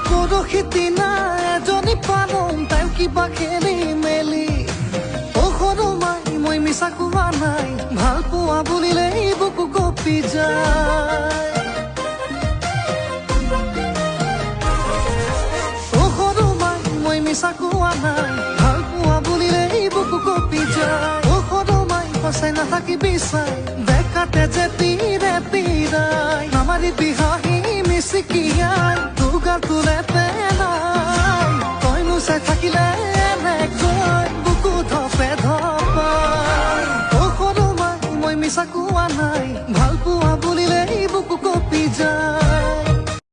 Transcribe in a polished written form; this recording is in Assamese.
পৰহি দিনা এজনী পালো, তাইও কিবা খেলি মেলি। অ সৰু মাই, মই মিছা কোৱা নাই, ভাল পোৱা বুলিলে বুকু কঁপি যায়। অ সৰু মাই, মই মিছা কোৱা নাই, ভাল পোৱা বুলিলে বুকু কঁপি যায়। অ সৰু মাই, সঁচাই নাথাকিবি চাই, দেখাতে যে পীৰে পীৰাই। নামাৰিবি হাঁহি মিচিকিয়াই, দুগাল তোলে পেলাই। তইনো চাই থাকিলে এনেকৈ বুকু ধপে ধপাই। অ সৰু মাই, মই মিছা কোৱা নাই,